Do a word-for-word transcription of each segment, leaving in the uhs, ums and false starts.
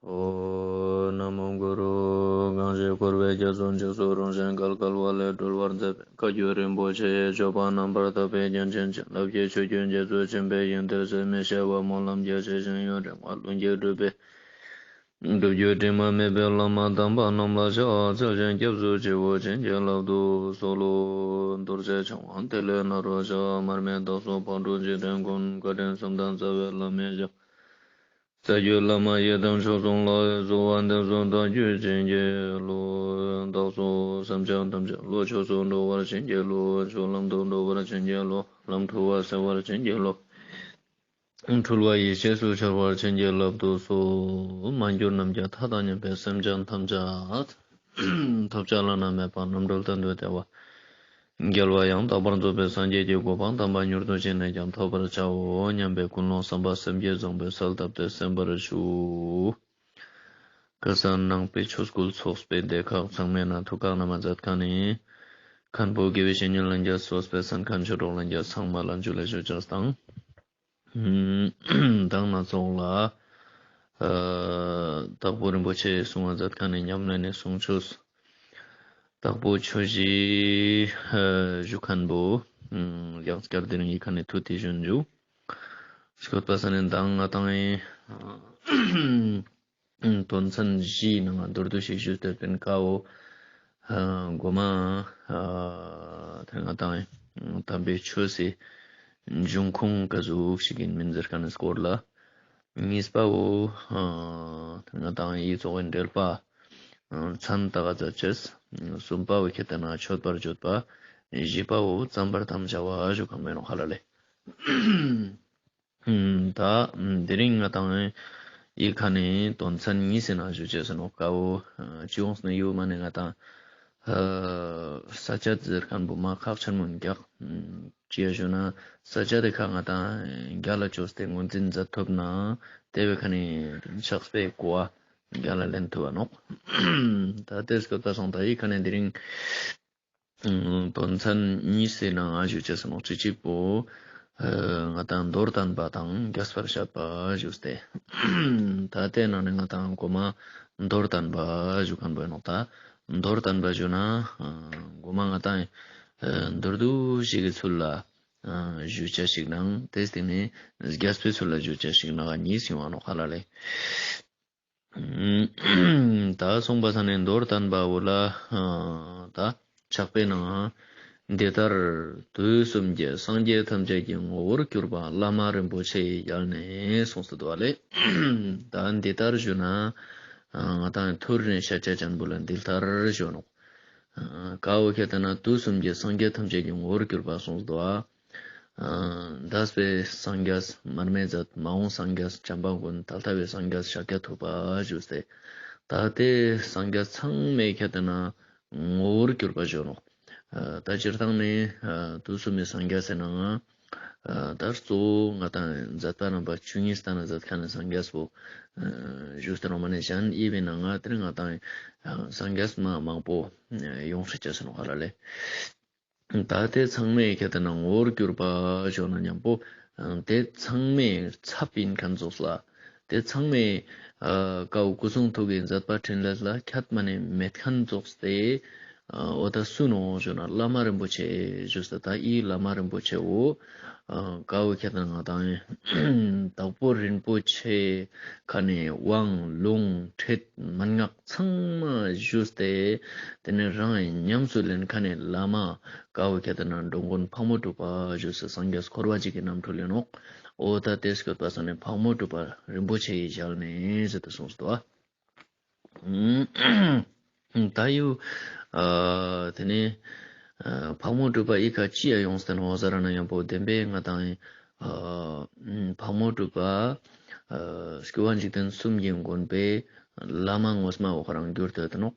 ཨོཾ། ན་མོ་གུ་རུ། གང་ཞིག་འཁོར་བའི་རྒྱ་མཚོ་འཇིགས་སུ་རུང་ཞིང་གལ་གལ་བ་ལས་སྒྲོལ་བར་མཛད་པའི་བཀའ་བརྒྱུད་རིན་པོ་ཆེའི་སྤྱོད་པ་རྣམ་པར་དག་པའི་རྒྱན་ཅན་བྱིན་རླབས་ཀྱི་ཆུ་རྒྱུན་རྒྱ་མཚོ་ཆེན་པོའི་ཡོན་ཏན་ཟད་མི་ཤེས་པ་སྨོན་ལམ་རྒྱ་ཆེ་ཞིང་ཡུན་རིང་བ་ལྷུན་གྱིས་གྲུབ་པའི་སྒྲུབ་བརྒྱུད་དྲི་མ་མེད་པའི་བླ་མ་དམ་པ་རྣམས་ལ་ཕྱག་འཚལ་ཞིང་སྐྱབས་སུ་མཆིའོ། བྱིན་གྱིས་བརླབ་ཏུ་གསོལ་ལོ། རྡོ་རྗེ་འཆང་དབང་ཏེ་ལོ་ནཱ་རོ་ཞབས། མར་མི་དྭགས་པོ་ཕག་གྲུ་འཇིག་རྟེན་མགོན། བཀའ་དྲིན་གསུམ་ལྡན་རྩ་བའི་བླ་མའི་ཞབས། རྩ་བརྒྱུད་བླ་མ་ཡི་དམ་མཆོག་གསུམ་ལ་གསོལ་བ་འདེབས་སོ། བདག་རྒྱུད་བྱིན་གྱིས་རློབས། བདག་སོགས་སེམས་ཅན་ཐམས་ཅད་བློ་ཆོས་སུ་འགྲོ་བར་བྱིན་གྱིས་རློབས། ཆོས་ལམ་དུ་འགྲོ་བར་བྱིན་གྱིས་རློབས། ལམ་འཁྲུལ་བ་སེལ་བར་བྱིན་གྱིས་རློབས། འཁྲུལ་བ་ཡེ་ཤེས་སུ་འཆར་བར་བྱིན་གྱིས་བརླབ་ཏུ་གསོལ། མ་གྱུར་ནམ་མཁའི་མཐའ་དང་མཉམ་པའི་སེམས་ཅན་ཐམས་ཅད་ཐོབ་བྱ་བླ་ན་མེད་པ་རྣམ་གྲོལ་གཏན་དུ་བདེ་བ་རྒྱལ་བ་ཡང་དག་པར་རྫོགས་པའི་སངས་རྒྱས་ཀྱི་གོ་འཕང་དམ་པ་མྱུར་དུ་ཅི་ནས་ཀྱང་ཐོབ་པར་བྱའོ་སྙམ་པའི་ཀུན་སློང་བསམ་པ་སེམས་བསྐྱེད་བཟང་པོའི་གསལ་བཏབ་སྟེ་གསན་པར་ཞུ། ཁ་སང་ནང་པའི་ཆོས་སྐུལ་ཚོགས་པའི་སྡེ་ཁག་ཚང་མའི་ནང་ཐུགས་ཁག་ན་མ་མཛད་མཁན་ནི་མཁན་པོ་དགེ་བའི་བཤེས་གཉེན་ལྷན་རྒྱས་གཙོས་པའི་གསན་མཁན་ཆོས་གྲོགས་ལྷན་རྒྱས་ཚང་མ་ལ་འཇུ་ལེ་ཞུ་ཅེས་དང་། དང་ན་ཚོགས་ལ་ཨ་དྭགས་པོ་རིན་པོ་ཆེ་གསུང་བ་མཛད་མཁན་ནི་ཉམས་ལེན་ནི་གསུང་ཆོས། དྭགས་པོ་ཆོས་བཞི་ཨ་ཞུ་མཁན་པོ་ཡང་སྐྱར་དེ་རིང་ཡི་ཁ་ནས་ཐུགས་ཏེ་ཞུན་འཇུ། སྐོར་པ་ས་ནས་མདང་ང་དང་ཨིན། དོན་ཚན་བཞིའི་ནང་མདོར་བསྡུས་ཤིག་ཞུས་ཏེ་པིན་ཀའོ། ཨ་མགོ་མ་ཨ་དེ་ང་དང་ཨིན་དམ་པའི་ཆོས་སི་འབྱུང་ཁུངས་ག་ཟུག་ཞིག་ཨིན་མིན་ཟེར་མཁན་ནི་སྐོར་ལ། གཉིས་པའོ་ཨ་དེ་ང་དང་ཨིན་ཡིད་ཚོགས་ཀྱི་འགྲེལ་པ་མཚན་ད་ག་ཛད་ཅེས། གསུམ་པའོ་ཁྱེད་དེ་ན་མཆོད་པར་བརྗོད་པ། བཞི་པའོ་བརྩམ་པར་དམ་བཅའ་བ་ཞུ་ཁན་མེ་ནོག་ཧ་ལ་ལེ། ད་དེ་རིང་ང་དང་ཡི་ཁ་ནས་དོན་ཚན་གཉིས་སི་ནང་ཞུ་ཅེས་ནོག་ཀའོ། ཅི་ཡོངས་ནས་ཡོད་མ་ནས་ང་དང་ས་ཆ་ཟེར་མཁན་པོ་མ་ཁག་ཆེན་མོ་རྒྱག་ཅི་ཡ་ཞུ་ན་ས་ཆ་དེ་ཁ་ང་དང་རྒྱ་ལ་བཅོས་ཏེ་ངོས་འཛིན་མཛད་ཐུབ་ན་དེ་བས་ཁ་ནས་ཕྱག་དཔེ་གོ་བ་རྒྱ་ལ་ལེན་ཐུབ་བ་ནོག་ད་དེ་སྐོར་ད་སོང་ད་ཡི་ཁ་ནས་དེ་རིང་དོན་ཚན་གཉིས་སི་ནང་ང་ཞུ་ཅེས་ནོག་ཅི་ཅིག་པོ་ང་དང་མདོར་བསྟན་པ་དང་རྒྱས་པར་བཤད་པ་ཞུས་ཏེ། ད་དེ་ནང་ནས་ང་དང་གོ་མ་མདོར་བསྟན་པ་ཞུ་མཁན་པོ་ནོག་ད་མདོར་བསྟན་པ་ཞུ་ན་གོ་མ་ང་དང་མདོར་བསྡུས་ཤིག་གི་ཚུལ་ལ་ཞུ་ཅེས་ཤིག་ནང་དེ་སྟེང་ནས་རྒྱས་པའི་ཚུལ་ལ་ཞུ་ཅེས་ཤིག་ནང་གཉིས་ཡོང་བ་ནོག་ཧ་ལ་ལེ། ད་གསུངས་པ་ས་ནས་མདོར་བསྟན་པ་བོ་ལ་ད་ཕྱག་དཔེའི་ནང་འདི་ལྟར་དུས་གསུམ་གྱི་སངས་རྒྱས་ཐམས་ཅད་ཀྱི་ངོ་བོར་གྱུར་པ་བླ་མ་རིན་པོ་ཆེའི་ཞལ་ནས་གསུངས་སུ་འདུག་པ་ལེ། ད་འདི་ལྟར་ཞུ་ན་ང་དང་ཐུར་ནས་ཤ་ཆ་ཅན་པོ་ལ་འདི་ལྟར་ཞུ་ནོག་ཀ་བོ་ཁྱེད་ལྟ་ན་དུས་གསུམ་གྱི་སངས་རྒྱས་ཐམས་ཅད་ཀྱི་ངོ་བོར་གྱུར་པ་གསུངས་སུ་འདུག་པ། འདས་པའི་སངས་རྒྱས་མར་མེ་མཛད་མ་འོངས་སངས་རྒྱས་བྱམས་པ་མགོན་ད་ལྟ་བའི་སངས་རྒྱས་ཤཱཀྱ་ཐུབ་པ་ཞུས་ཏེ། ད་དེ་སངས་རྒྱས་ཚང་མའི་ཁྱེད་ལྟ་ན་ངོ་བོར་གྱུར་པ་ཞུ་ནོག་ད་སྤྱིར་བཏང་ནས་དུས་གསུམ་གྱི་སངས་རྒྱས་ཟེར་ན་ང་ད་གཙོ་བོ་ང་དང་མཛད་པ་རྣམ་པ་བཅུ་གཉིས་ལྟ་ན་མཛད་མཁན་ནི་སངས་རྒྱས་པོ་ཞུས་ཏེ་ནོག་མ་ནས་གཞན་ཨི་བས་ན་ང་དེ་རིང་ང་དང་སངས་རྒྱས་མ་མང་པོ་ཡོང་ཤེས་ཅེས་ནོག་ཧ་ལ་ལེ། ད་དེ་ཚང་མའི་ཁྱེད་ལྟ་ན་ངོ་བོར་གྱུར་པ་ཞུ་ན་མཉམ་པོ་དེ་ཚང་མའི་ཚབ་ཡིན་མཁན་ཙོགས་ལ་དེ་ཚང་མའི་ཀའོ་སྐུ་གསུང་ཐུགས་ཀྱི་མཛད་པ་འཕྲིན་ལས་ལ་ཁྱད་མ་ནས་མེད་མཁན་ཙོགས་ཏེ་འོ་ད་སུ་ནོག་ཞུ་ན་བླ་མ་རིན་པོ་ཆེ་ཞུས་ཏེ་ད་ཨི་བླ་མ་རིན་པོ་ཆེ་བོ་ཀའོ་ཁྱེད་ལྟ་ན་ང་དང་དྭགས་པོ་རིན་པོ་ཆེ་ཁ་ནས་དབང་ལུང་ཁྲིད་མན་ངག་ཚང་མ་ཞུས་ཏེ། དེ་ནས་རང་ཉམས་སུ་ལེན་མཁན་ནི་བླ་མ་ཀ་བོ་ཁྱེད་ལྟ་ན་འགྲོ་མགོན་ཕག་མོ་གྲུ་པ་ཞུས་སེ་སངས་རྒྱས་འཁོར་བ་འཇིག་གི་རྣམ་འཕྲུལ་ཡིན་ནོག་འོ་ད་དེ་སྐྱོད་པ་ས་ནས་ཕག་མོ་གྲུ་པ་རིན་པོ་ཆེ་ཡི་ཞལ་ནས་ཟེར་ཏེ་གསུངས་སོ། ད་ཡོ། ཨ་དེ་ནས་ཨ་ཕག་མོ་གྲུ་པ་ཨི་ཁ་ཅི་ཡ་ཡོངས་ཏེ་ནོག་ཟེར་ན་ཡང་པོ་བདེན་པའི་ང་དང་ཨ་ཕག་མོ་གྲུ་པ་ཨ་སྐྱོབ་པ་འཇིག་རྟེན་གསུམ་གྱི་མགོན་པོའི་བླ་མ་ངོ་མ་བོ་ཁོ་རང་གྱུར་ཏེ་ཡོད་ནོག་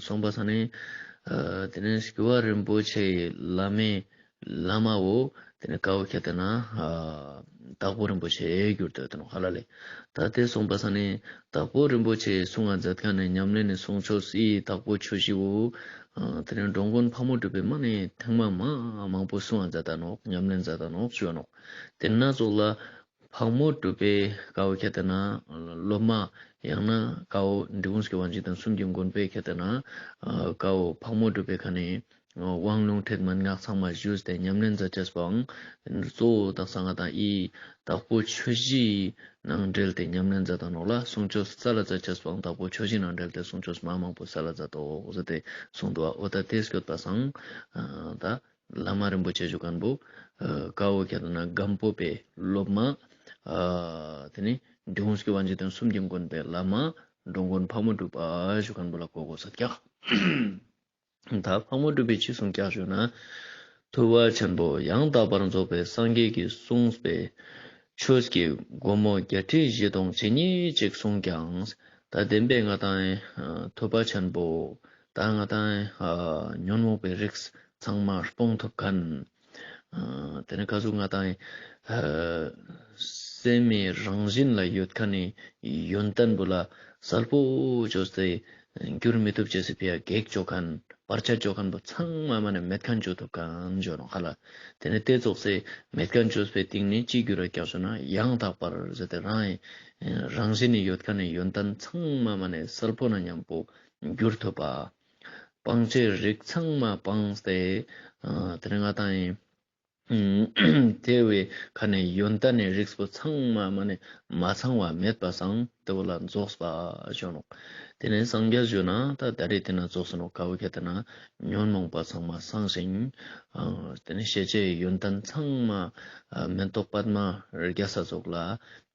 གསུངས་པ་ས་ནས་ཨ་དེ་ནས་སྐྱོབ་པ་རིན་པོ་ཆེའི་བླ་མའི་བླ་མ་བོ་དེ་ནས་ཀ་བོ་ཁྱེད་ལྟ་ན་ཨ་དྭགས་པོ་རིན་པོ་ཆེ་གྱུར་ཏེ་ཡོད་ནོག་ཧ་ལ་ལེ། ད་དེ་གསུངས་པ་ས་ནས་དྭགས་པོ་རིན་པོ་ཆེའི་གསུང་ང་མཛད་མཁན་ནི་ཉམས་ལེན་ནི་གསུང་ཆོས་སི་དྭགས་པོ་ཆོས་བཞི་བོ་ཨ་དེ་ནས་འགྲོ་མགོན་ཕག་མོ་གྲུ་པའི་མ་ནས་ཐེངས་མ་མ་མང་པོ་གསུང་ང་མཛད་ད་ནོག་ཉམས་ལེན་མཛད་ད་ནོག་ཞུ་ནོག་དེ་ན་ཙོགས་ལ་ཕག་མོ་གྲུ་པའི་ཀ་བོ་ཁྱེད་ལྟ་ན་ སློབ་མ་ཡང་ན་ཀ་བོ་འབྲི་གུང་སྐྱོབ་པ་འཇིག་རྟེན་གསུམ་གྱི་མགོན་པོའི་ཁ་ཏེ་ན་ཀ་བོ་ཕག་མོ་གྲུ་པའི་ཁ་ནེ་དབང་ལུང་ཁྲིད་མན་ངག་ཚང་མ་ཞུས་ཏེ་ཉམས་ལེན་མཛད་ཅེས་པའང་གཙོ་བོ་དག་ས་ང་དང་ཨི་དྭགས་པོ་ཆོས་བཞི་ནང་འབྲེལ་ཏེ་ཉམས་ལེན་མཛད་དོ་ནོག་ལ། གསུང་ཆོས་སལ་ལ་མཛད་ཅེས་པའང་དྭགས་པོ་ཆོས་བཞི་ནང་འབྲེལ་ཏེ་གསུང་ཆོས་མ་མང་པོ་སལ་ལ་མཛད་དོ་ཟེར་ཏེ་གསུངས་འདུག་པ། འོ་ད་ཏེ་སྐྱོད་པ་སང་ད་བླ་མ་རིན་པོ་ཆེ་ཞུ་མཁན་པོ་ཀ་བོ་ཁ་ཏེ་ན་སྒམ་པོ་པའི་སློབ་མ་ཏེ་ནེ་འབྲི་གུང་སྐྱོབ་པ་འཇིག་རྟེན་གསུམ་གྱི་མགོན་པོའི་བླ་མ་འགྲོ་མགོན་ཕག་མོ་གྲུ་པ་ཞུ་མཁན་པོ་ལ་གོ་དགོས་ས་ཀྱག། ད་ཕག་མོ་གྲུ་པས་ཅི་གསུངས་ཀྱག་ཞུ་ན། ཐུབ་པ་ཆེན་པོ་ཡང་དག་པར་རྫོགས་པའི་སངས་རྒྱས་ཀྱིས་གསུངས་པའི་ཆོས་ཀྱི་སྒོ་མོ་བརྒྱད་ཁྲི་བཞི་སྟོང་ཇི་སྙེད་ཅིག་གསུངས་ཀྱང་། ད་བདེན་པའི་ང་དང་ཐུབ་པ་ཆེན་པོ་ད་ང་དང་ཉོན་མོངས་པའི་རིགས་ཚང་མ་སྤོང་ཐུབ་མཁན། ཏེ་ནེ་ཀ་ཟུག་ང་དང་སེམས་མི་རང་བཞིན་ལ་ཡོད་མཁན་ནི་ཡོན་ཏན་པོ་ལ་གསལ་པོ་ཅོས་ཏེ་འགྱུར་མི་ཐུབ་ཅེས་སི་ཕི་ཡ་གེགས་ཅོ་མཁན་བར་ཆད་ཅོ་མཁན་པོ་ཚང་མ་མ་ནེ་མེད་མཁན་ཅོ་ཐུབ་མཁན་ཅོ་ནོག་ཧ་ལ། ཏེ་ནེ་ཏེ་ཙོགས་སེ་མེད་མཁན་ཅོས་པའི་སྟེང་ནེ་ཅི་འགྱུར་ར་ཀྱག་ཞུ་ན་ཡང་དག་པར་ཟེར་ཏེ་རང་རང་བཞིན་ནི་ཡོད་མཁན་ནི་ཡོན་ཏན་ཚང་མ་མ་ནེ་གསལ་པོ་ན་མཉམ་པོ་འགྱུར་ཐུབ་པ། སྤང་བྱའི་རིགས་ཚང་མ་སྤངས་ཏེ་ཏེ་ནེ་ང་དང་ཡིན། ཏེ་བོའི་ཁ་ནེ་ཡོན་ཏན་ནི་རིགས་པོ་ཚང་མ་མ་ནེ་མ་ཚང་བ་མེད་པ་སང་ཏེ་བོ་ལ་རྫོགས་པ་ཞུ་ནོག། ཏེ་ནེ་སངས་རྒྱས་ཞུ་ན་ད་ད་རེས་ཏེ་ན་རྫོགས་སོ་ནོག། ཀ་བོ་ཁ་ཏེ་ན་ཉོན་མོངས་པ་ཚང་མ་སངས་ཤིང་ཏེ་ནེ་ཤེས་བྱའི་ཡོན་ཏན་ཚང་མ་མེ་ཏོག་པདྨ་རྒྱས་ས་ཙོགས་ལ་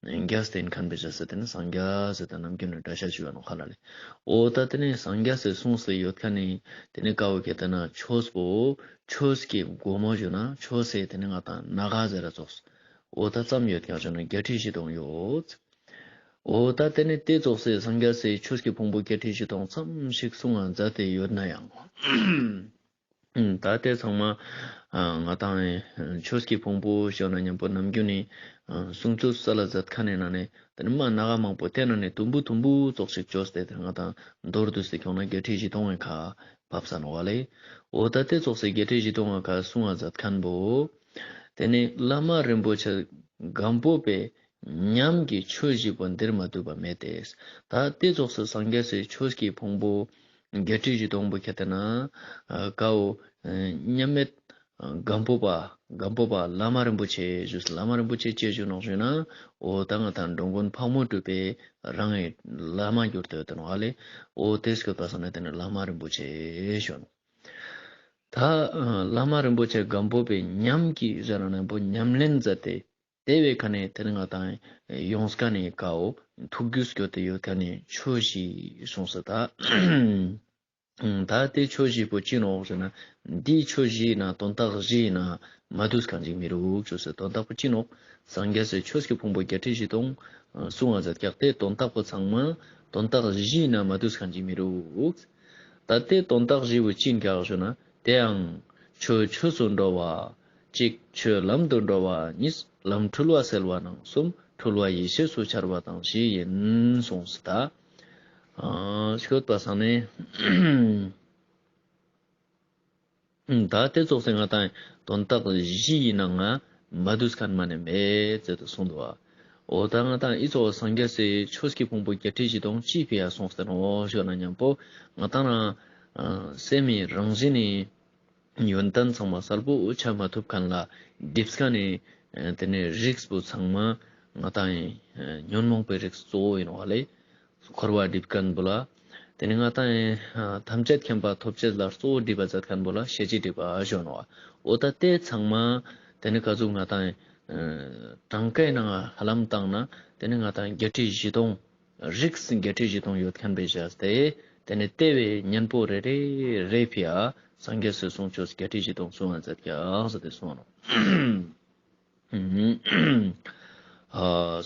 རྒྱས་ཏེ་ཡིན་མཁན་པའི་ཞེས་ཏེ་ནེ་སངས་རྒྱས་ཟེར་ཏེ་ནམ་རྒྱུན་ནེ་འདྲ་ཤ་ཞུ་བ་ནོག་ཧ་ལ་ལེ། འོ་ད་ཏེ་ནེ་སངས་རྒྱས་སི་གསུངས་ཏེ་ཡོད་མཁན་ནི་ཏེ་ནེ་ཀ་བོ་ཁ་ཏེ་ན་ཆོས་པོ་ཆོས་ཀྱི་སྒོ་མོ་ཞུ་ན་ཆོས་སི་ཏེ་ནེ་ང་དང་སྣ་ཁ་ཟེར་ར་ཙོགས། འོ་ད་ཙམ་ཡོད་ཀྱག་ཞུ་ན་བརྒྱད་ཁྲི་བཞི་སྟོང་ཡོད། འོ་ད་ཏེ་ནེ་ཏེ་ཙོགས་སེ་སངས་རྒྱས་སི་ཆོས་ཀྱི་ཕུང་པོ་བརྒྱད་ཁྲི་བཞི་སྟོང་ཙམ་ཞིག་གསུང་ང་མཛད་དེ་ཡོད་ན་ཡང་། ད་ཏེ་ཚང་མ་ང་དང་ཆོས་ཀྱི་ཕུང་པོ་ཞུ་ན་མཉམ་པོ་ནམ་རྒྱུན་ནེ་གསུང་ཆོས་སལ་ལ་མཛད་མཁན་ནི་ནང་ནེ་ཏེ་ནེ་མ་སྣ་ཁ་མང་པོ་ཏེ་ནང་ནེ་དུམ་བུ་དུམ་བུ་ཙོགས་ཤིག་ཅོས་ཏེ་ཏེ་ང་དང་མདོར་བསྡུས་ཏེ་ཁྱོང་ན་བརྒྱད་ཁྲི་བཞི་སྟོང་ངི་ཁ་བབས་ས་ནོག་པ་ལེ། འོ་ད་ཏེ་ཙོགས་སེ་བརྒྱད་ཁྲི་བཞི་སྟོང་ངི་ཁ་གསུང་ང་མཛད་མཁན་པོ་ཏེ་ནེ་བླ་མ་རིན་པོ་ཆེ་སྒམ་པོ་པའི་ཉམས་ཀྱི་ཆོས་བཞི་པོ་འདིར་མ་འདུས་པ་མེད་དེ། ད་ཏེ་ཙོགས་སེ་སངས་རྒྱས་སི་ཆོས་ཀྱི་ཕུང་པོ་བརྒྱད་ཁྲི་བཞི་སྟོང་པོ་ཁ་ཏེ་ན་ཀ་བོ་མཉམ་མེད་སྒམ་པོ་པ་སྒམ་པོ་པ་བླ་མ་རིན་པོ་ཆེ་ཞུས། བླ་མ་རིན་པོ་ཆེ་ཅི་ཞུ་ནོག་ཞུ་ན་འོ་ད་ང་དང་འགྲོ་མགོན་ཕག་མོ་གྲུ་པའི་རང་ངི་བླ་མ་གྱུར་ཏེ་ཡོད་ནོག་ཨ་ལེ། འོ་ཏེ་སྐྱོད་པ་སང་ནེ་ཏེ་ནེ་བླ་མ་རིན་པོ་ཆེ་ཞུ་ནོག། ད་བླ་མ་རིན་པོ་ཆེ་སྒམ་པོ་པའི་ཉམས་ཀྱི་ཟེར་ན་ནང་པོ་ཉམས་ལེན་མཛད་དེ་ཏེ་བོའི་ཁ་ནེ་ཏེ་ནེ་ང་དང་ཡོངས་ཀ་ནེ་ཀ་བོ་ཐུགས་རྒྱུས་སྐྱོད་དེ་ཡོད་མཁན་ནི་ཆོས་བཞི་གསུངས་སོ་ད། ད་ཏེ་ཆོས་བཞི་པོ་ཅི་ནོག་ཟེར་ན་འདི་ཆོས་བཞི་ན་དོན་དག་བཞི་ན་མ་འདུས་མཁན་ཅིག་མི་རུག་ཅོས་སེ། དོན་དག་པོ་ཅི་ནོག། སངས་རྒྱས་སི་ཆོས་ཀྱི་ཕུང་པོ་བརྒྱད་ཁྲི་བཞི་སྟོང་གསུང་ང་མཛད་ཀྱག། ཏེ་དོན་དག་པོ་ཚང་མ་དོན་དག་བཞི་ན་མ་འདུས་མཁན་ཅིག་མི་རུག། ད་ཏེ་དོན་དག་བཞི་བོ་ཅི་ཨིན་ཀྱག་ཞུ་ན་ཏེ་ཡང་ཆོས་ཆོས་སུ་འགྲོ་བ་གཅིག། ཆོས་ལམ་དུ་འགྲོ་བ་གཉིས། ལམ་འཁྲུལ་བ་སེལ་བ་དང་གསུམ། འཁྲུལ་བ་ཡེ་ཤེས་སུ་འཆར་བ་དང་བཞི་ཨིན་གསུངས་སོ་ད། སྐྱོད་པ་སང་ནེ་ད་ཏེ་ཙོགས་སེ་ང་དང་དོན་དག་བཞི་ཨིན་ན་ང་མ་འདུས་མཁན་མ་ནེ་མེད་ཟེར་ཏེ་གསུངས་འདུག་པ། འོ་ད་ང་དང་ཨི་ཙོགས་སངས་རྒྱས་སི་ཆོས་ཀྱི་ཕུང་པོ་བརྒྱད་ཁྲི་བཞི་སྟོང་ཅི་ཕི་ཡ་གསུངས་ཏེ་ནོག་ཞུ་ན་མཉམ་པོ་ང་དང་རང་སེམས་མི་རང་བཞིན་ནི་ཡོན་ཏན་ཚང་མ་གསལ་པོ་ཆ་མ་ཐུབ་མཁན་ལ་སྒྲིབ་མཁན་ནི་ཏེ་ནེ་རིགས་པོ་ཚང་མ་ང་དང་ཉོན་མོངས་པའི་རིགས་གཙོ་བོ་ཨིན་ནོག་ལེ། འཁོར་བ་སྒྲིབ་མཁན་པོ་ལ། ཏེ་ནེ་ང་དང་ཐམས་ཅད་མཁྱེན་པ་ཐོབ་ཅེས་ལ་གཙོ་བོ་སྒྲིབ་པ་མཛད་མཁན་པོ་ལ་ཤེས་བྱའི་སྒྲིབ་པ་ཞུ་ནོག། འོ་ད་ཏེ་ཚང་མ་ཏེ་ནེ་ཀ་ཟུག་ང་དང་གྲངས་ཀའི་ནང་ཧ་ལམ་བཏང་ན་ཏེ་ནེ་ང་དང་བརྒྱད་ཁྲི་བཞི་སྟོང་རིགས་བརྒྱད་ཁྲི་བཞི་སྟོང་ཡོད་མཁན་པའི་ཞེས་ཏེ་ཏེ་ནེ་ཏེ་བོའི་གཉེན་པོ་རེ་རེ་རེ་ཕི་ཡ་སངས་རྒྱས་སི་གསུང་ཆོས་བརྒྱད་ཁྲི་བཞི་སྟོང་གསུང་ང་མཛད་ཀྱག་ཟེར་ཏེ་གསུངས་ནོག།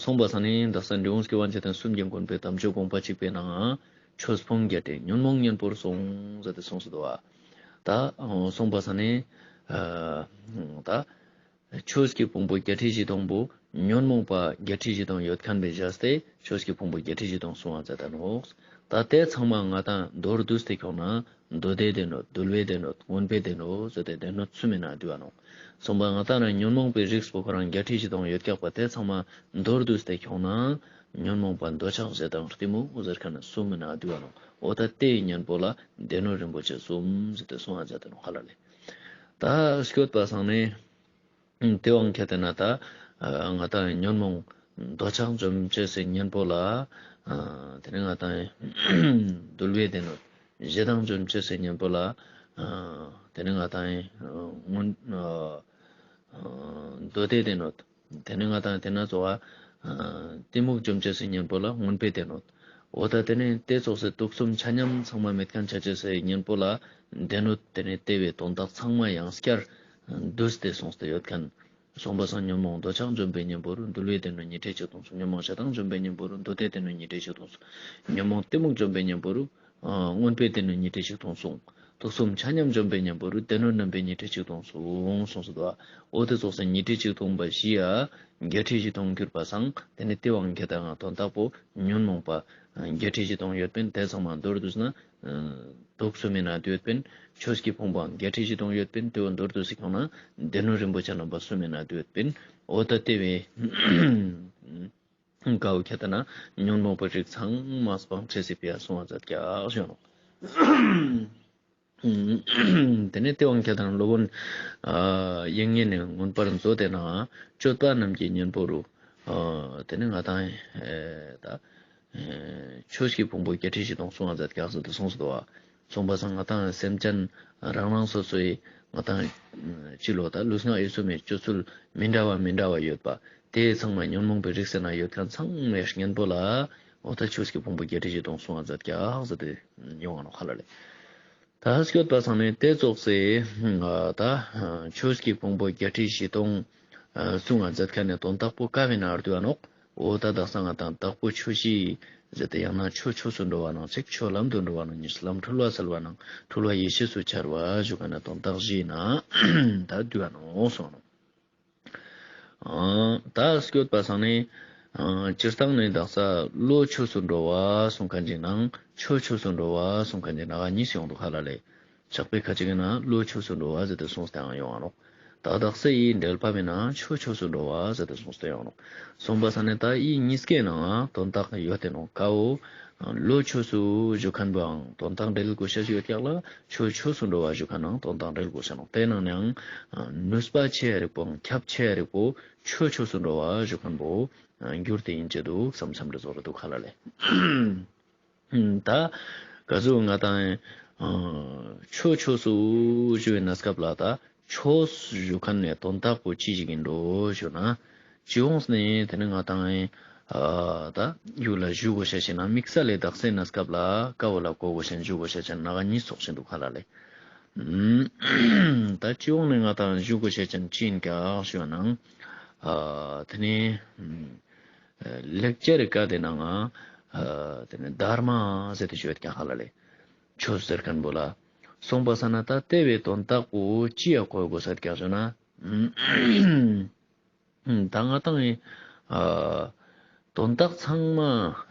གསུངས་པ་སང་ནེ་དག་ས་འབྲི་གུང་སྐྱོབ་པ་འཇིག་རྟེན་གསུམ་གྱི་མགོན་པོའི་དམ་ཆོས་དགོངས་པ་གཅིག་པའི་ནང་ཆོས་ཕུང་བརྒྱད་ཁྲི་ཉོན་མོངས་གཉེན་པོར་གསུངས་ཟེར་ཏེ་གསུངས་སོ་འདུག་པ། ད་གསུངས་པ་སང་ནེ་ད་ཆོས་ཀྱི་ཕུང་པོ་བརྒྱད་ཁྲི་བཞི་སྟོང་པོ་ཉོན་མོངས་པ་བརྒྱད་ཁྲི་བཞི་སྟོང་ཡོད་མཁན་པའི་ཞེས་ཏེ་ཆོས་ཀྱི་ཕུང་པོ་བརྒྱད་ཁྲི་བཞི་སྟོང་གསུང་ང་མཛད་ད་ནོག། ད་ཏེ་ཚང་མ་ང་དང་མདོར་བསྡུས་ཏེ་ཁྱོང་ན་མདོ་སྡེའི་སྡེ་སྣོད། འདུལ་བའི་སྡེ་སྣོད། མངོན་པའི་སྡེ་སྣོད་ཟེར་ཏེ་སྡེ་སྣོད་གསུམ་མི་ནང་འདུས་པ་ནོག། གསུངས་པ་ང་དང་རང་ཉོན་མོངས་པའི་རིགས་པོ་ཁོ་རང་བརྒྱད་ཁྲི་བཞི་སྟོང་ཡོད་ཀྱག་པ། ཏེ་ཚང་མ་མདོར་བསྡུས་ཏེ་ཁྱོང་ན་ ཉོན་མོངས་པ་འདོད་ཆགས་ཞེ་སྡང་གཏི་མུག་ཟེར་ཁན་ནི་གསུམ་མི་ནང་འདུ་བ་ནོག། འོ་ད་དེའི་གཉེན་པོ་ལ་སྡེ་སྣོད་རིན་པོ་ཆེ་གསུམ་ཟེར་ཏེ་གསུང་བ་མཛད་དེ་ནོག་ཧ་ལ་ལེ། ད་སྐྱོད་པ་སང་ནི་དེ་དབང་ཁྱེར་ཏེ་ན་ད་ང་ཏང་ཉོན་མོངས་འདོད་ཆགས་འཇོམས་ཅེས་སི་གཉེན་པོ་ལ་དེ་ནི་ང་ཏང་འདུལ་བའི་སྡེ་སྣོད། ཞེ་སྡང་འཇོམས་ཅེས་སི་གཉེན་པོ་ལ་དེ་ནི་ང་ཏང་མངོན་མདོ་སྡེའི་སྡེ་སྣོད། དེ་ནི་ང་ཏང་དེ་ན་ཚོ་བ་གཏི་མུག་འཇོམས་ཅེས་སི་གཉེན་པོ་ལ་མངོན་པའི་སྡེ་སྣོད། འོ་ད་དེ་ནི་དེ་ཙོགས་སི་དུག་གསུམ་ཆ་མཉམ་ཚང་མ་མེད་ཁན་ཆ་ཅེས་སི་གཉེན་པོ་ལ་སྡེ་སྣོད། དེ་ནི་དེ་བོའི་དོན་དག་ཚང་མ་ཡང་སྐྱར་བསྡུས་ཏེ་གསུངས་ཏེ་ཡོད་ཁན། གསུངས་པ་སང་ཉོན་མོངས་འདོད་ཆགས་འཇོམས་པའི་གཉེན་པོ་རུ་འདུལ་བའི་སྡེ་སྣོད་ཉི་ཁྲི་ཆིག་སྟོང་གསུམ། ཉོན་མོངས་ཞེ་སྡང་འཇོམས་པའི་གཉེན་པོ་རུ་མདོ་སྡེའི་སྡེ་སྣོད་ཉི་ཁྲི་ཆིག་སྟོང་གསུམ། ཉོན་མོངས་གཏི་མུག་འཇོམས་པའི་གཉེན་པོ་རུ་མངོན་པའི་སྡེ་སྣོད་ཉི་ཁྲི་ཆིག་སྟོང་གསུམ། དུག་གསུམ་ཆ་མཉམ་འཇོམས་པའི་གཉེན་པོ་རུ་སྡེ་སྣོད་རྣམ་པའི་ཉི་ཁྲི་ཆིག་སྟོང་གསུམ་གསུངས་སོ། འོ་དེ་ཙོགས་སི་ཉི་ཁྲི་ཆིག་སྟོང་པ་བཞི་ཡ་བརྒྱད་ཁྲི་བཞི་སྟོང་གྱུར་པ་སང་དེ་ནི་དེ་དབང་ཁྱེར་ཏེ་ན་དོན་དག་པོ་ཉོན་མོངས་པ་བརྒྱད་ཁྲི་བཞི་སྟོང་ཡོད་པིན། དེ་ཚང་མ་མདོར་བསྡུས་ན་དུག་གསུམ་མི་ནང་འདུ་ཡོད་པིན། ཆོས་ཀྱི་ཕུང་པོའང་བརྒྱད་ཁྲི་བཞི་སྟོང་ཡོད་པིན། དེ་བོ་མདོར་བསྡུས་སི་ཁྱོང་ན་སྡེ་སྣོད་རིན་པོ་ཆེ་རྣམ་པ་གསུམ་མི་ནང་འདུ་ཡོད་པིན། འོ་ད་དེ་བོའི་ཀ་བོ་ཁྱེར་ཏེ་ན་ཉོན་མོངས་པའི་རིགས་ཚང་མ་སྤང་ཅེས་སི་ཕི་ཡ་གསུང་བ་མཛད་ཀྱག་ཞུ་ནོག། དེ་ནི་དེ་དབང་ཁྱེར་ཏེ་ན་སློབ་དཔོན་ཡིན་ངེས་ནས་མངོན་པར་མཛོད་དེ་ན་སྤྱོད་པ་རྣམས་ཀྱི་གཉེན་པོ་རུ་དེ་ནི་ང་ཏང་ད་ཆོས་ཀྱི་ཕུང་པོ་བརྒྱད་ཁྲི་བཞི་སྟོང་གསུང་བ་མཛད་ཀྱག་ཟེར་ཏེ་གསུངས་སོ། གསུངས་པ་སང་ང་ཏང་སེམས་ཅན་རང་རང་སོ་སོའི་ང་ཏང་ཅི་ལོ་ད་ལུས་ངག་ཡིད་གསུམ་མི་སྤྱོད་ཚུལ་མི་འདྲ་བ་མི་འདྲ་བ་ཡོད་པ་དེ་ཚང་མ་ཉོན་མོངས་པའི་རིགས་ཟེར་ན་ཡོད་ཁན་ཚང་མའི་གཉེན་པོ་ལ་འོ་ད་ཆོས་ཀྱི་ཕུང་པོ་བརྒྱད་ཁྲི་བཞི་སྟོང་གསུང་བ་མཛད་ཀྱག་ཟེར་ཏེ་ཡོང་བ་ནོག་ཧ་ལ་ལེ། ད་སྐྱོད་པ་སང་ནི་དེ་ཙོགས་སི་ད་ཆོས་ཀྱི་ཕུང་པོ་བརྒྱད་ཁྲི་བཞི་སྟོང་གསུང་བ་མཛད་ཁན་ནི་དོན་དག་པོ་ཀ་བོའི་ནང་འདུ་བ་ནོག། འོ་ད་དག་ས་ང་ཏང་དྭགས་པོ་ཆོས་བཞི་ཟེར་ཏེ་ཡང་ན་ཆོས་ཆོས་སུ་འགྲོ་བ་ནང་གཅིག། ཆོས་ལམ་དུ་འགྲོ་བ་ནང་གཉིས། ལམ་འཁྲུལ་བ་སེལ་བ་ནང་འཁྲུལ་བ་ཡེ་ཤེས་སུ་འཆར་བ་ཞུ་ཁན་ནི་དོན་དག་བཞི་ནང་ད་འདུ་བ་ནོག་གསུངས་ནོག། ད་སྐྱོད་པ་སང་ནི་སྤྱིར་བཏང་ནི་དག་ས་བློ་ཆོས་སུ་འགྲོ་བ་གསུང་ཁན་ཅིག་ནང་ཆོས་ཆོས་སུ་འགྲོ་བ་གསུང་ཁན་ཅིག་ནང་གཉིས་ཡོང་འདུག་ཧ་ལ་ལེ། ཕྱག་དཔེ་ཁ་ཅིག་གི་ནང་བློ་ཆོས་སུ་འགྲོ་བ་ཟེར་ཏེ་གསུངས་ཏེ་ཡང་ཡོང་བ་ནོག། ད་དག་ས་ཡི་འགྲེལ་པ་བོའི་ནང་ཆོས་ཆོས་སུ་འགྲོ་བ་ཟེར་ཏེ་གསུངས་ཏེ་ཡོང་ནོག། གསུངས་པ་སང་ནི་ད་ཡི་གཉིས་ཀའི་ནང་དོན་དག་ཡོད་དེ་ནོག། ཀ་བོ་བློ་ཆོས་སུ་ཞུ་ཁན་བོའང་དོན་དག་འགྲེལ་དགོས་ཤེས་ཡོད་ཀྱག་ལ། ཆོས་ཆོས་སུ་འགྲོ་བ་ཞུ་ཁན་ནང་དོན་དག་འགྲེལ་དགོས་ཤེས་ནོག། དེ་ནང་ནའང་ནུས་པ་ཆེ་རིག་པོའང་ཁྱབ་ཆེ་རིག་པོ་ཆོས་ཆོས་སུ་འགྲོ་བ་ཞུ་ཁན་བོ་འགྱུར་ཏེ་ཡིན་ཅེ་འདུག་བསམ་བསམ་རེ་ཚོར་འདུག་ཧ་ལ་ལེ། ད་ག་ཟུག་ང་ཏང་ཆོས་ཆོས་སུ་ཞུ་བའི་གནས་སྐབས་ལ་ད་ཆོས་ཞུ་ཁན་ནི་དོན་དག་པོ་ཅི་ཞིག་ཡིན་འགྲོ་ཞུ་ན། སྤྱི་ཡོངས་ནས་དེ་ནི་ང་ཏང་ད་རྒྱུད་ལ་ཞུ་དགོས་ཤེས་ཤིག་ན་དམིགས་བསལ་ལས་དག་སའི་གནས་སྐབས་ལ་ཀ་བོ་ལ་གོ་དགོས་ཤེས་ཞུ་དགོས་ཤེས་ཅན་ནང་གཉིས་ཚོགས་ཤིན་འདུག་ཧ་ལ་ལེ། ད་སྤྱི་ཡོངས་ནས་ང་ཏང་ཞུ་དགོས་ཤེས་ཅན་ཅི་ཡིན་ཀྱག་ཞུ་ན། དེ་ནི་ལེགས་སྦྱར་བཀའ་དེ་ནང་ང་དེ་ནི་དྷརྨ་ཟེར་ཏེ་ཞུ་ཡོད་ཀྱག་ཧ་ལ་ལེ། ཆོས་ཟེར་ཁན་བོ་ལ་གསུངས་པ་སང་ན་ད་དེ་བོའི་དོན་དག་པོ་ཅི་ཡ་གོ་དགོས་ས་ཀྱག་ཞུ་ན། ད་ང་ཏང་ཨེ་དོན་དག་ཚང་མ་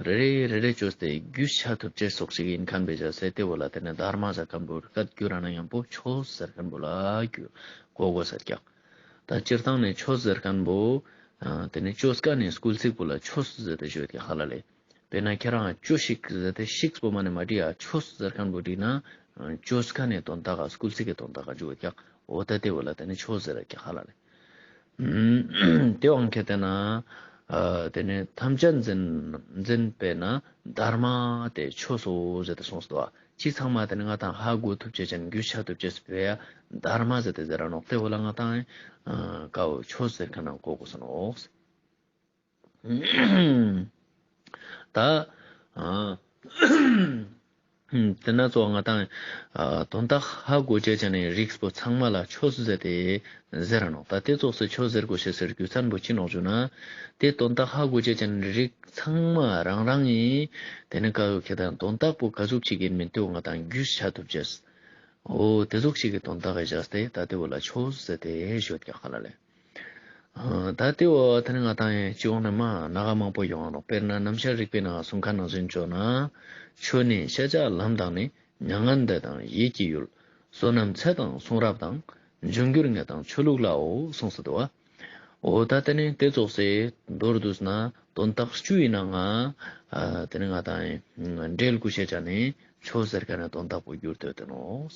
རེ་རེ་རེ་རེ་བཅོས་ཏེ་རྒྱུས་ཆ་ཐུབ་ཅེས་སོགས་ཤིག་ཡིན་ཁན་བེ་ཅ་སེ་དེ་བོ་ལ་དེ་ནི་དྷརྨ་ཟེར་ཁན་བོ་རིག་ག་རྒྱུ་ར་ན་ཡང་པོ་ཆོས་ཟེར་ཁན་བོ་ལ་རྒྱུ་གོ་དགོས་ས་ཀྱག། ད་སྤྱིར་བཏང་ནས་ཆོས་ཟེར་ཁན་བོ་དེ་ནི་བཅོས་ཀ་ནས་སྐུལ་ཚིག་བོ་ལ་ཆོས་ཟེར་ཏེ་ཞུ་ཡོད་ཀྱག་ཧ་ལ་ལེ། དཔེར་ན་ཁྱེད་རང་བཅོས་ཤིག་ཟེར་ཏེ་ཤིག་པོ་མ་ནེ་མ་བྲིས་ཡ་ཆོས་ཟེར་ཁན་བོ་བྲིས་ན་བཅོས་ཀ་ནས་དོན་དག་ག་སྐུལ་ཚིག་གི་དོན་དག་ག་འཇུག་ཀྱག། འོ་ད་དེ་བོ་ལ་དེ་ནི་ཆོས་ཟེར་ཀྱག་ཧ་ལ་ལེ། དེ་དབང་ཁྱེར་ཏེ་ན་དེ་ནི་ཐམས་ཅད་འཛིན་འཛིན་པས་ན་དྷརྨ་དེ་ཆོས་སོ་ཟེར་ཏེ་གསུངས་སོ། ཅི་ཚང་མ་དེ་ནི་ང་ཏང་ཧ་གོ་ཐུབ་ཅེས་ཅན་རྒྱུས་ཆ་ཐུབ་ཅེས་པེ་ཡ་དྷརྨ་ཟེར་ཏེ་ཟེར་ར་ནོག། དེ་བོ་ལ་ང་ཏང་ཀ་བོ་ཆོས་ཟེར་ཁན་ནང་གོ་དགོས་ས་ནོག། ད་དེ་ན་ཚོ་ང་ཏང་དོན་དག་ཧ་གོ་ཅེས་ཅན་ནི་རིགས་པོ་ཚང་མ་ལ་ཆོས་ཟེར་ཏེ་ཟེར་ར་ནོག། ད་དེ་ཙོགས་སི་ཆོས་ཟེར་དགོས་ཤེས་སི་རྒྱུ་མཚན་པོ་ཅི་ནོག་ཞུ་ན། དེ་དོན་དག་ཧ་གོ་ཅེས་ཅན་ནི་རིགས་ཚང་མ་རང་རང་ངི་དེ་ནི་ཀ་ཡོད་ཁྱེད་དང་དོན་དག་པོ་ག་ཟུག་ཅིག་ཡིན་མིན་དེ་བོ་ང་ཏང་རྒྱུས་ཆ་ཐུབ་ཅེས། འོ་དེ་ཟུག་ཅིག་གི་དོན་དག་གི་བཞག་སྟེ་ད་དེ་བོ་ལ་ཆོས་ཟེར་ཏེ་ཞུ་ཀྱག་ཧ་ལ་ལེ། ད་དེ་བོ་ད་ནི་ང་ཏང་ཡང་སྤྱི་ཡོངས་ནས་མ་ན་ག་མང་པོ་ཡོང་ང་ནོག། དཔེར་ན་རྣམ་གཞག་རིག་པའི་ནང་གསུང་ཁན་ནང་བཞིན་བྱོས་ན། ཆོས་ནི་ཤེས་བྱ་ལམ་དང་ནི། མྱ་ངན་འདས་དང་ཡིད་ཀྱི་ཡུལ། བསོད་ནམས་ཚེ་དང་གསུང་རབ་དང་། འབྱུང་འགྱུར་དངོས་དང་ཆོས་ལུགས་ལའོ་གསུངས་སོ་དོ། འོ་ད་དེ་ནི་དེ་ཙོགས་སི་མདོར་བསྡུས་ན་ དོན་དག་བཅུའི་ནང་ང་ཨ་དེ་ནི་ང་དང་འབྲེལ་དགོས་ཤེས་ཅན་ནི་ཆོས་ཟེར་ཁན་ནི་དོན་དག་པོ་གྱུར་ཏེ་ཡོད་དེ་ནོག།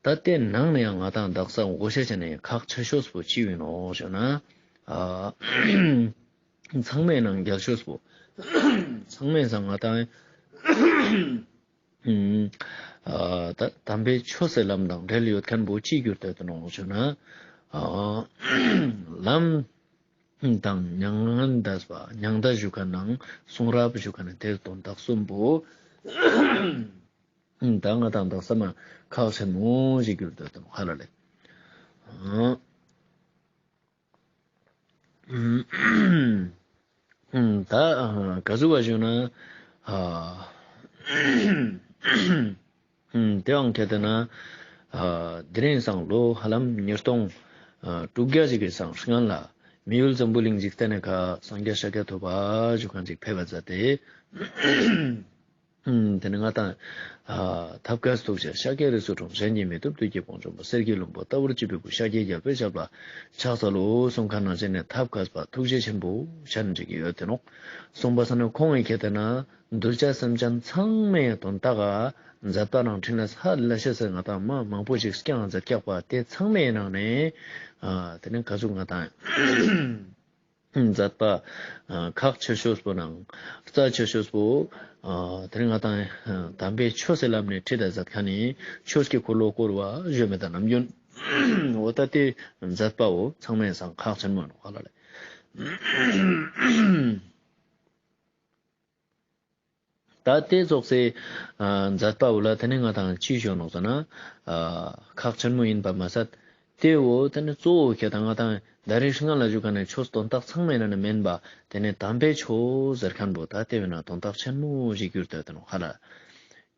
ད་དེ་ནང་ནས་ཡང་ང་དང་དག་ས་དགོས་ཤེས་ཅན་ནི་ཁག་ཆེ་ཤོས་པོ་ཅི་ཡིན་ནོག་ཞུ་ན། ཨ་ཚང་མའི་ནང་རྒྱལ་ཤོས་པོ། ཚང་མའི་སང་ང་དང་ཨ་ད་དམ་པའི་ཆོས་སི་ལམ་དང་འབྲེལ་ཡོད་ཁན་པོ་ཅི་གྱུར་ཏེ་ཡོད་དེ་ནོག་ཞུ་ན། ཨ་ལམ་དང་མྱང་འདས་པ། མྱང་འདས་ཞུ་ཁན་ནང་གསུང་རབ་ཞུ་ཁན་ནི་དེ་དོན་དག་གསུམ་པོ། ད་ང་དང་དག་ས་མ་ཁག་ཆེན་མོ་ཞིག་གྱུར་ཏེ་ཡོད་དེ་ནོག་ཧ་ལ་ལེ། ཨ་ད་ག་ཟུག་པ་ཞུ་ན། ཨ་དེའང་ཁྱེད་དེ་ན་དེ་རིང་སང་ལོ་ཧ་ལམ་ཉིས་སྟོང་དྲུག་བརྒྱ་ཞིག་གི་སང་སྔན་ལ་མི་ཡུལ་འཛམ་བུ་གླིང་འཇིག་རྟེན་ནི་ཁ་སངས་རྒྱས་ཤཱཀྱ་ཐུབ་པ་ཞུ་ཁན་ཅིག་ཕེབས་པ་མཛད་དེ། ཨུམ། དེ་ནི་ང་དང་ཨ་ཐབས་མཁས་ཐུགས་རྗེ་ཤཱཀྱ་རིགས་སུ་འཁྲུངས། གཞན་གྱིས་མི་ཐུབ་བདུད་ཀྱི་དཔུང་འཇོམས་པ། གསེར་གྱི་ལྷུན་པོ་ལྟ་བུར་བརྗིད་པའི་སྐུ། ཤཱཀྱའི་རྒྱལ་པོའི་ཞབས་ལ་ཕྱག་འཚལ་ལོ་གསུང་ཁན་ནང་བཞིན་ནི་ཐབས་མཁས་པ་ཐུགས་རྗེ་ཆེན་པོ་ཞན་ཅིག་ཡོད་དེ་ནོག། གསུངས་པ་སང་ནི་ཁོང་ངི་ཁྱེད་དེ་ན་གདུལ་བྱ་སེམས་ཅན་ཚང་མའི་དོན་དག་ག་མཛད་པ་ནང་འཕྲིན་ལས་ཧ་ལས་ཤེས་སི་ང་དང་མ་མང་པོ་ཞིག་བསྐྱངས་མཛད་ཀྱག་པ་དེ་ཚང་མའི་ནང་ནས་ཨ་དེ་ནི་ག་ཟུག་ང་དང་མཛད་པ་ཨ་ཁག་ཆེ་ཤོས་པོ་ནང་རྩ་ཆེ་ཤོས་པོ་ཨ་དེ་རིང་ང་དང་ཨ་དམ་པའི་ཆོས་སི་ལམ་ནས་ཁྲིད་ད་མཛད་ཁན་ནི་ཆོས་ཀྱི་འཁོར་ལོ་བསྐོར་བ་ཞུ་མི་དང་ནམ་རྒྱུན་འོ་ད་དེ་མཛད་པ་བོ་ཚང་མའི་སང་ཁག་ཆེན་མོ་ནོག་ཧ་ལ་ལེ། ད་དེ་ཙོགས་སི་ཨ་མཛད་པ་བོ་ལ་དེ་ནི་ང་དང་ཅི་ཞུ་ནོག་ཟེར་ན་ཨ་ཁག་ཆེན་མོ་ཡིན་པ་མ་ཟད། དེ་བོ་དེ་ནི་གཙོ་བོ་ཁྱེད་དང་ང་དང་ད་རིང་སྔ་ལ་ཞུ་ཁན་ནི་ཆོས་དོན་དག་ཚང་མའི་ནང་ནས་མེན་པ་དེ་ནི་དམ་པའི་ཆོས་ཟེར་ཁན་བོ་ད་དེ་བས་ན་དོན་དག་ཆེན་མོ་ཞིག་གྱུར་ཏེ་ཡོད་དེ་ནོག་ཧ་ལ།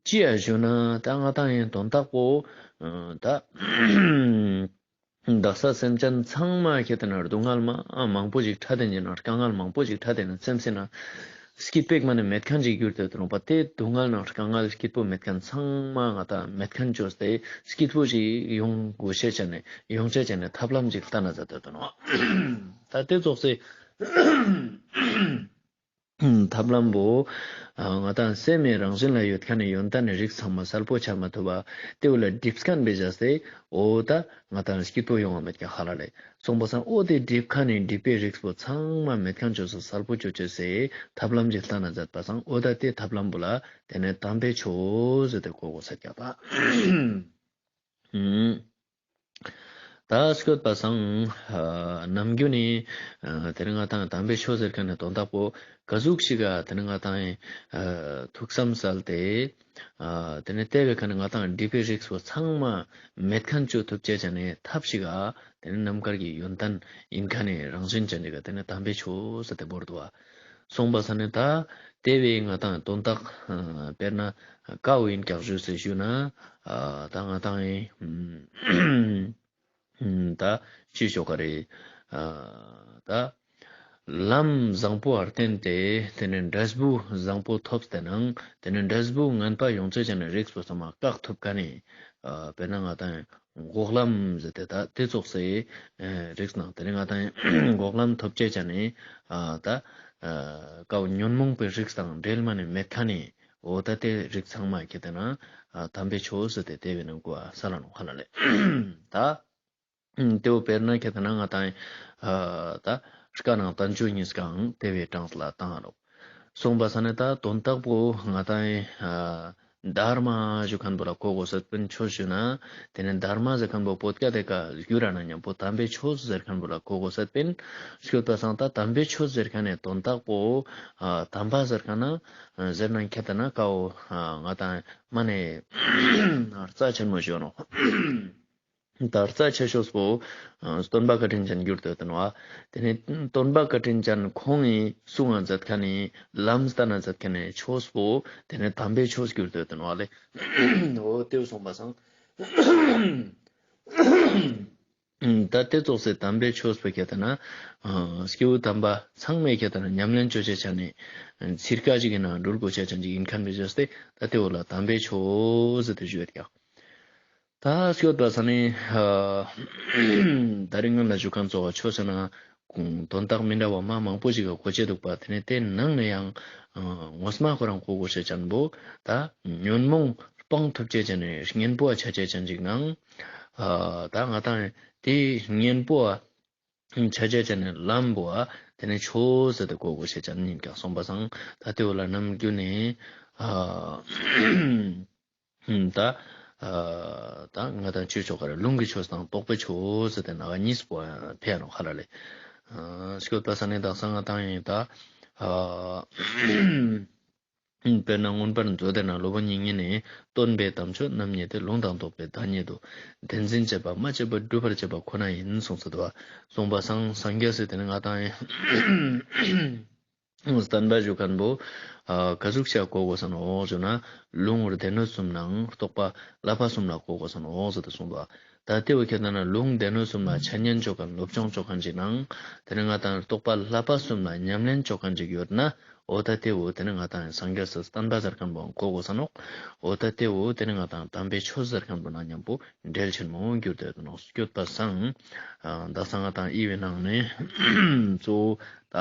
ཅི་ཡ་ཞུ་ན་ད་ང་དང་ཡིན་དོན་དག་པོ་ཨ་ད་དག་ས་སེམས་ཅན་ཚང་མ་ཁྱེད་དེ་ན་སྡུག་བསྔལ་མ་མང་པོ་ཞིག་ཕྲད་དེ་ཡིན་ན་དཀའ་ངལ་མང་པོ་ཞིག་ཕྲད་དེ་ཡིན་ན་སེམས་སི་ན་སྐྱིད་པོ་མ་ནེ་མེད་ཁན་ཅིག་གྱུར་ཏེ་ཡོད་དེ་ནོག་པ། དེ་སྡུག་བསྔལ་ནང་དཀའ་ངལ་སྐྱིད་པོ་མེད་ཁན་ཚང་མ་ང་དང་མེད་ཁན་ཅོས་ཏེ་སྐྱིད་པོ་ཞིག་ཡོང་དགོས་ཤེས་ཅན་ནི་ཡོང་ཅེས་ཅན་ནི་ཐབས་ལམ་ཅིག་ལྟ་ན་མཛད་དེ་ཡོད་དེ་ནོག། ད་དེ་ཙོགས་སི་ཐབས་ལམ་པོ་ཨ་ང་དང་སེམས་མི་རང་བཞིན་ལ་ཡོད་ཁན་ནི་ཡོན་ཏན་ནི་རིགས་ཚང་མ་གསལ་པོ་ཆ་མ་ཐུབ་པ་དེ་བོ་ལ་སྒྲིབ་ཁན་བེ་བྱས་ཏེ་འོ་ད་ང་དང་སྐྱིད་པོ་ཡོང་བ་མེད་ཀྱག་ཧ་ལ་ལེ། གསུངས་པ་སང་འོ་དེ་སྒྲིབ་ཁན་ནི་སྒྲིབ་པའི་རིགས་པོ་ཚང་མ་མེད་ཁན་ཅོས་སེ་གསལ་པོ་ཅོ་ཅེས་སི་ཐབས་ལམ་ཅིག་ལྟ་ན་མཛད་པ་སང་འོ་ད་དེ་ཐབས་ལམ་པོ་ལ་དེ་ནི་དམ་པའི་ཆོས་ཟེར་ཏེ་གོ་དགོས་ས་ཀྱག་པ། ཨུམ། ད་སྐྱོད་པ་སང་ཨ་ནམ་རྒྱུན་ནི་ཨ་དེ་རིང་ང་དང་དམ་པའི་ཆོས་ཟེར་ཁན་ནི་དོན་དག་པོ་ག་ཟུག་ཞིག་ག་དེ་རིང་ང་དང་ཨ་ཐུགས་བསམ་གསལ་ཏེ་ཨ་དེ་ནི་དེ་བས་ཁ་ནི་ང་དང་སྒྲིབ་པའི་རིགས་པོ་ཚང་མ་མེད་ཁན་ཅོ་ཐུབ་ཅེས་ཅན་ནི་ཐབས་ཤིག་ག་དེ་ནི་རྣམ་དཀར་གྱི་ཡོན་ཏན་ཡིན་ཁན་ནི་རང་བཞིན་ཅན་ཅིག་ག་དེ་ནི་དམ་པའི་ཆོས་ཟེར་ཏེ་བོར་དུག་པ། གསུངས་པ་སང་ནི་ད་དེ་བས་ང་དང་དོན་དག་ཨ་དཔེར་ན་ཀ་བོ་ཡིན་ཀྱག་ཞུས་སེ་ཞུ་ན་ཨ་ད་ང་དང་ཡིན། ཨུམ། ད་ཅི་ཞོག་ག་རེ། ཨ་ད་ལམ་བཟང་པོ་ཨར་བརྟེན་ཏེ་དེ་ནི་འབྲས་བུ་བཟང་པོ་ཐོབ་སྟེ་ནང་དེ་ནི་འབྲས་བུ་ངན་པ་ཡོང་ཅེས་ཅན་ནི་རིགས་པོ་ཚང་མ་བཀག་ཐུབ་ཁན་ནི་ཨ་དཔེར་ན་ང་དང་འགོག་ལམ་ཟེར་ཏེ་ད་དེ་ཙོགས་སི་ཨ་རིགས་ནང་དེ་ནི་ང་དང་འགོག་ལམ་ཐོབ་ཅེས་ཅན་ནི་ཨ་ད་ཨ་ཀ་བོ་ཉོན་མོངས་པའི་རིགས་དང་འབྲེལ་མ་ནེ་མེད་ཁན་ནི་འོ་ད་དེ་རིགས་ཚང་མ་ཁྱེད་དེ་ན་ཨ་དམ་པའི་ཆོས་ཟེར་ཏེ་དེ་བས་ན་གོ་ས་ལ་ནོག་ཧ་ལ་ལེ། ད་དེ་བོ་དཔེར་ན་ཁྱེད་དེ་ན་ང་དང་ཨ་ད་སྐ་ནང་བསྟན་བཅོས་གཉིས་ཀའང་དེ་བས་གྲངས་ལ་བཏང་ང་ནོག། གསུངས་པ་སང་ནི་ད་དོན་དག་པོ་ང་དང་ཨ་དྷརྨ་ཞུ་ཁན་བོ་ལ་གོ་དགོས་ས་པིན་ཆོས་ཞུ་ན་དེ་ནི་དྷརྨ་ཟེར་ཁན་བོ་བོད་སྐད་དེ་ཀ་བསྒྱུར་ར་ན་ཉམ་པོ་དམ་པའི་ཆོས་ཟེར་ཁན་བོ་ལ་གོ་དགོས་ས་པིན་སྐྱོད་པ་སང་ད་དམ་པའི་ཆོས་ཟེར་ཁན་ནི་དོན་དག་པོ་ཨ་དམ་པ་ཟེར་ཁན་ན་ཟེར་ན་ཁྱེད་དེ་ན་ཀ་བོ་ཨ་ང་དང་མ་ནེ་རྩ་ཆེན་མོ་ཞུ་ནོག། ད་རྩ་ཆེ་ཤོས་པོ་ཨ་སྟོན་པ་བཀའ་དྲིན་ཅན་གྱུར་ཏེ་ཡོད་དེ་ནོག། དེ་ནི་སྟོན་པ་བཀའ་དྲིན་ཅན་ཁོང་ངི་གསུང་ང་མཛད་ཁན་ནི་ལམ་སྟན་ན་མཛད་ཁན་ནི་ཆོས་པོ་དེ་ནི་དམ་པའི་ཆོས་གྱུར་ཏེ་ཡོད་དེ་ནོག་ལེ། འོ་དེ་བོ་གསུངས་པ་སང་ད་དེ་ཙོགས་སི་དམ་པའི་ཆོས་པོ་ཁྱེད་དེ་ན་ཨ་སྐྱེས་བུ་དམ་པ་ཚང་མས་ཁྱེད་དེ་ན་ཉམས་ལེན་ཅོ་ཅེས་ཅན་ནི་ཚིར་ཀ་ཅིག་ཡིན་ན་འགྲུལ་དགོས་ཅེས་ཅན་ཅིག་ཡིན་ཁན་བེ་བྱས་ཏེ་ད་དེ་བོ་ལ་དམ་པའི་ཆོས་ཟེར་ཏེ་ཞུ་ཡོད་ཀྱག། ད་སྐྱོད་པ་སང་ནི་ཨ་ད་རིང་ང་ལ་ཞུ་ཁན་གཙོ་བོ་ཆོས་ཟེར་ན་ དོན་དག་མི་འདྲ་བ་མ་མང་པོ་ཞིག་ག་གོ་ཅེས་འདུག་པ། ཏེ་ནེ་ཏེ་ནང་ནེ་ཡང་ངོ་མ་ཁོ་རང་གོ་གོས་ཤེས་ཅན་པོ་ད་ཉོན་མོངས་སྤང་ཐུབ་ཅེས་ཅན་ནི་གཉེན་པོ་ཆ་ཅེས་ཅན་ཅིག་ནང་ད་ང་དང་ཏེ་གཉེན་པོ་ཆ་ཅེས་ཅན་ནི་ལམ་པོ་ཏེ་ནེ་ཆོས་ཟེར་ཏེ་གོ་གོས་ཤེས་ཅན་ཨིན་ཀྱག་སོང་པ་སང་ད་ཏེ་བོ་ལ་ནམ་རྒྱུན་ནེ་ད་ད་ང་དང་ཆོས་ཆོས་ག་རེ་ལུང་གི་ཆོས་དང་རྟོགས་པའི་ཆོས་ཟེར་ཏེ་ནང་གཉིས་པོ་ཕེ་ཡ་ནོག་ཧ་ལ་ལེ། སྐྱོད་པ་སང་ནེ་དག་ས་ང་དང་ཡིན་ད་དཔེར་ན་མངོན་པར་མཛོད་དེ་ན་སློབ་དཔོན་དབྱིག་གཉེན་ནི་སྟོན་པའི་དམ་ཆོས་རྣམ་གཉིས་ཏེ། ལུང་དང་རྟོགས་པའི་བདག་ཉིད་དོ། བདེན་འཛིན་བྱེད་པ་སྨྲ་བྱེད་པ་སྒྲུབ་པར་བྱེད་པ་ཁོ་ན་ཡིན་གསུངས་ཏེ་འདུག་པ། སོང་པ་སང་སངས་རྒྱས་སི་ཏེ་ནེ་ང་དང་ཡིན་བསྟན་པ་ཞུ་ཁན་པོ་ཨ་ག་ཟུག་ཤ་གོ་གོས་ས་ནོག་ཞུ་ན་ལུང་སྡེ་སྣོད་གསུམ་ནང་རྟོགས་པ་བསླབ་པ་གསུམ་ལ་གོ་གོས་ས་ནོག་ཟེར་ཏེ་གསུངས་པ། ད་ཏེ་བོ་ཁྱེད་ན་ལུང་སྡེ་སྣོད་གསུམ་ལ་ཆ་ཉན་ཅོ་ཁན་སློབ་སྦྱོང་ཅོ་ཁན་ཅིག་ནང་ཏེ་ནེ་ང་དང་རྟོགས་པ་བསླབ་པ་གསུམ་ལ་ཉམས་ལེན་ཅོ་ཁན་ཅིག་ཡོད་ན་འོ་ད་ཏེ་བོ་ཏེ་ནེ་ང་དང་སངས་རྒྱས་སི་བསྟན་པ་ཟེར་ཁན་པོ་གོ་གོས་ས་ནོག། འོ་ད་ཏེ་བོ་ཏེ་ནེ་ང་དང་དམ་པའི་ཆོས་ཟེར་ཁན་པོ་ནང་ཉམ་པོ་འབྲེལ་ཆེན་མོ་གྱུར་ཏེ་ཡོད་ནོག། སྐྱོད་པ་སང་ད་ས་ང་དང་ཨི་བེ་ནང་ནེ་གཙོ་བོ་ད་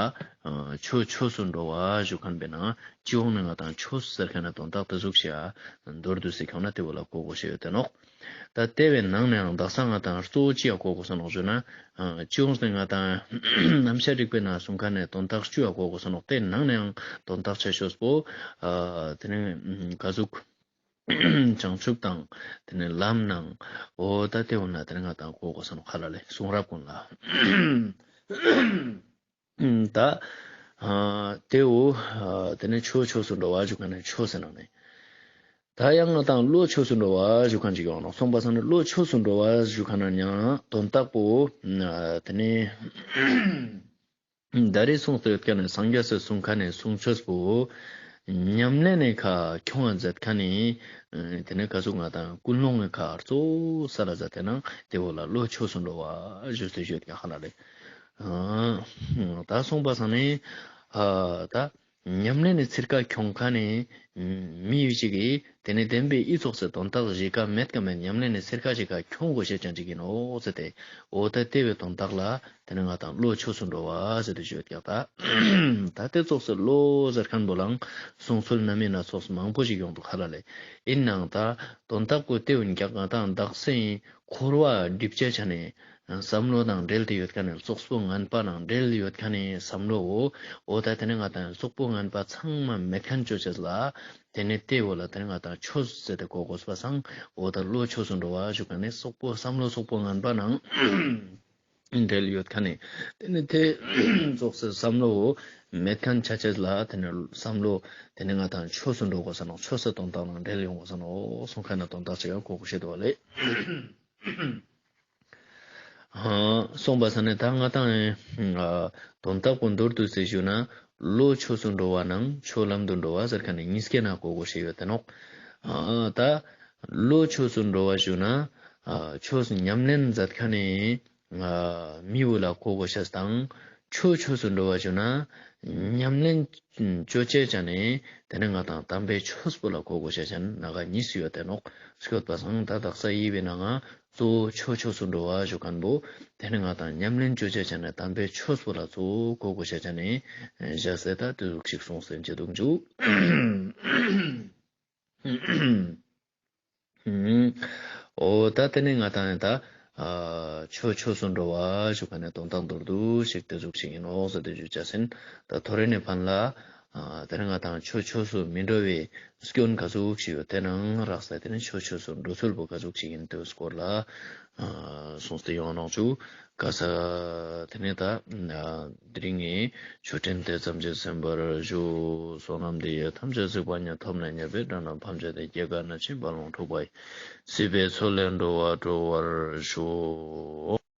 ཆོས་ཆོས་སུ་འགྲོ་བ་ཞུ་ཁན་པེ་ནང་སྤྱི་ཡོངས་ནེ་ང་དང་ཆོས་ཟེར་ཁན་ནི་དོན་དག་ཏེ་ཟུག་ཤ་མདོར་བསྡུས་སེ་ཁྱོང་ན་ཏེ་བོ་ལ་གོ་གོས་ཤེས་ཡོད་ཏེ་ནོག། ད་ཏེ་བེ་ནང་ནེ་ཡང་དག་ས་ང་དང་གཙོ་བོ་ཅི་ཡ་གོ་གོས་ས་ནོག་ཞུ་ན་སྤྱི་ཡོངས་ནེ་ང་དང་རྣམ་བཤད་རིག་པའི་ནང་གསུང་ཁན་ནི་དོན་དག་བཅུ་ཡ་གོ་གོས་ས་ནོག། ཏེ་ནང་ནེ་ཡང་དོན་དག་ཆེ་ཤོས་པོ་ཏེ་ནེ་ག་ཟུག་བྱང་ཆུབ་དང་ཏེ་ནེ་ལམ་ནང་འོ་ད་ཏེ་བོ་ན་ཏེ་ནེ་ང་དང་གོ་གོས་ས་ནོག་ཧ་ལ་ལེ། གསུང་རབ་ཀུན་ལ་ད་ཏེ་བོ་ཏེ་ནེ་ཆོས་ཆོས་སུ་འགྲོ་བ་ཞུ་ཁན་ནི་ཆོས་ཟེར་ནང་ནེ་ད་ཡང་ང་དང་བློ་ཆོས་སུ་འགྲོ་བ་ཞུ་ཁན་ཅིག་ཡོང་ནོག། སོང་པ་སང་ནེ་བློ་ཆོས་སུ་འགྲོ་བ་ཞུ་ཁན་ནི་ཡང་དོན་དག་པོ་ཏེ་ནེ་ད་རེས་གསུངས་ཏེ་ཡོད་ཁན་ནི་སངས་རྒྱས་སི་གསུང་ཁན་ནི་གསུང་ཆོས་པོ་ཉམས་ལེན་ནི་ཁ་ཁྱོང་ང་མཛད་ཁན་ནི་ཏེ་ནེ་ག་ཟུག་ང་དང་ཀུན་སློང་ངི་ཁ་གཙོ་བོ་ས་ལ་མཛད་དེ་ནང་ཏེ་བོ་ལ་བློ་ཆོས་སུ་འགྲོ་བ་ཞུས་ཏེ་ཡོད་ཁན་ཧ་ལ་ལེ། ད་སོང་པ་སང་ནེ་ད་ཉམས་ལེན་ནི་ཚིར་ཁ་ཁྱོང་ཁན་ནི་མི་ཡུལ་ཅིག་གི་ཏེ་ནེ་བདེན་པའི་ཨི་ཙོགས་སི་དོན་དག་ཞིག་ག་མེད་ཀ་མེད་ཉམས་ལེན་ནི་ཚིར་ཁ་ཞིག་ག་ཁྱོང་གོས་ཤེས་ཅན་ཅིག་ཨིན་ནོག་ཟེར་ཏེ་འོ་ད་ཏེ་བོའི་དོན་དག་ལ་ཏེ་ནེ་ང་དང་བློ་ཆོས་སུ་འགྲོ་བ་ཟེར་ཏེ་ཞུ་ཡོད་ཀྱག། ད་ད་ཏེ་ཙོགས་སི་བློ་ཟེར་ཁན་པོ་ལའང་གསུང་ཚུལ་སྣ་མིན་སྣ་ཚོགས་མང་པོ་ཞིག་ཡོང་དུག་ཧ་ལ་ལེ། ཨིན་ནའང་ད་དོན་དག་པོ་ཏེ་ཨིན་ཀྱག། ང་དང་དག་ས་ཨིན་འཁོར་བ་སྒྲིབ་བྱེད་ཆ་ནེ་བསམ་བློ་དང་འབྲེལ་ཏེ་ཡོད་ཁན་ནི་རྩོག་པོ་ངན་པ་དང་འབྲེལ་ཡོད་ཁན་ནི་བསམ་བློ་བོ་འོ་ད་ཏེ་ནེ་ང་དང་རྩོག་པོ་ངན་པ་ཚང་མ་མེད་ཁན་ཅོ་ཅེས་ལ་ཏེ་ནེ་ཏེ་བོ་ལ་ཏེ་ནེ་ང་དང་ཆོས་ཟེར་ཏེ་གོ་གོས་པ་སང་འོ་ད་བློ་ཆོས་སུ་འགྲོ་བ་ཞུ་ཁན་ནི་རྩོག་པོ་བསམ་བློ་རྩོག་པོ་ངན་པ་ནང་འབྲེལ་ཡོད་ཁན་ནི་ཏེ་ནེ་ཏེ་ཙོགས་སི་བསམ་བློ་བོ་མེད་ཁན་ཆ་ཅེས་ལ་ཏེ་ནེ་བསམ་བློ་ཏེ་ནེ་ང་དང་ཆོས་སུ་འགྲོ་གོས་ས་ནོག། ཆོས་སི་དོན་དག་ནང་འབྲེལ་ཡོང་གོས་ས་ནོག་གསུང་ཁན་ནི་དོན་དག་ཅིག་ཡང་གོ་གོས་ཤེས་དུག་པ་ལེ། སོང་པ་སང་ནེ་ད་ང་དང་དོན་དག་པོ་མདོར་བསྡུས་ཏེ་ཞུ་ན་བློ་ཆོས་སུ་འགྲོ་བ་ནང་ཆོས་ལམ་དུ་འགྲོ་བ་ཟེར་ཁན་ནི་གཉིས་ཀའི་ནང་གོ་གོས་ཤེས་ཡོད་ཏེ་ནོག། ད་བློ་ཆོས་སུ་འགྲོ་བ་ཞུ་ན་ཆོས་ཉམས་ལེན་མཛད་ཁན་ནི་མི་བོ་ལ་གོ་གོས་ཤེས་དང་ཆོས་ཆོས་སུ་འགྲོ་བ་ཞུ་ན་ཉམས་ལེན་ཅོ་ཅེས་ཅན་ནི་ཏེ་ནེ་ང་དང་དམ་པའི་ཆོས་པོ་ལ་གོ་གོས་ཤེས་ཅན་ནང་གཉིས་སུ་ཡོད་ཏེ་ནོག། སྐྱོད་པ་སང་ད་དག་ས་ཨི་བེ་ནང་ང་གཙོ་བོ་ཆོས་ཆོས་སུ་འགྲོ་བ་ཞུ་ཁན་པོ་ཏེ་ནེ་ང་དང་ཉམས་ལེན་ཅོ་ཅེས་ཅན་ནི་དམ་པའི་ཆོས་པོ་ལ་གཙོ་བོ་གོ་གོས་ཤེས་ཅན་ནི་ཞག་སེ་ད་ཏེ་ཟུག་ཅིག་གསུངས་སེ་ཅི་དུག་ཞུ། འོ་ད་ཏེ་ནེ་ང་དང་ད་ཆོས་ཆོས་སུ་འགྲོ་བ་ཞུ་ཁན་ནི་དོན་དག་མདོར་བསྡུས་ཤིག་ཏེ་ཟུག་ཅིག་ཨིན་ནོག་ཟེར་ཏེ་ཞུ་ཅེས་ཨིན། ད་ཐོ་རེ་ནེ་ཕན་ལ་ཏེ་ནེ་ང་དང་ཆོས་ཆོས་སུ་མི་འགྲོ་བའི་སྐྱོན་ག་ཟུག་ཅིག་ཡོད་ཏེ་ནང་རགས་ས་ཏེ་ནེ་ཆོས་ཆོས་སུ་འགྲོ་ཚུལ་པོ་ག་ཟུག་ཅིག་ཨིན་ཏེ་སྐོར་ལ་གསུངས་ཏེ་ཡོང་ནོག་ཞུ། ག་ས་ཏེ་ནེ་ད་དེ་རིང་ངི་ཆོས་འབྲེལ་དེ་ཙམ་གྱིས་ཟིན་པར་ཞུ། བསོད་ནམས་འདི་ཡིས་ཐམས་ཅད་གཟིགས་པ་ཉིད། ཐོབ་ནས་ཉེས་པའི་དགྲ་རྣམས་ཕམ་བྱས་ཏེ། སྐྱེ་རྒ་ན་འཆིའི་རྦ་ཀློང་འཁྲུགས་པ་ཡི། སྲིད་པའི་མཚོ་ལས་འགྲོ་བ་སྒྲོལ་བར་ཤོག།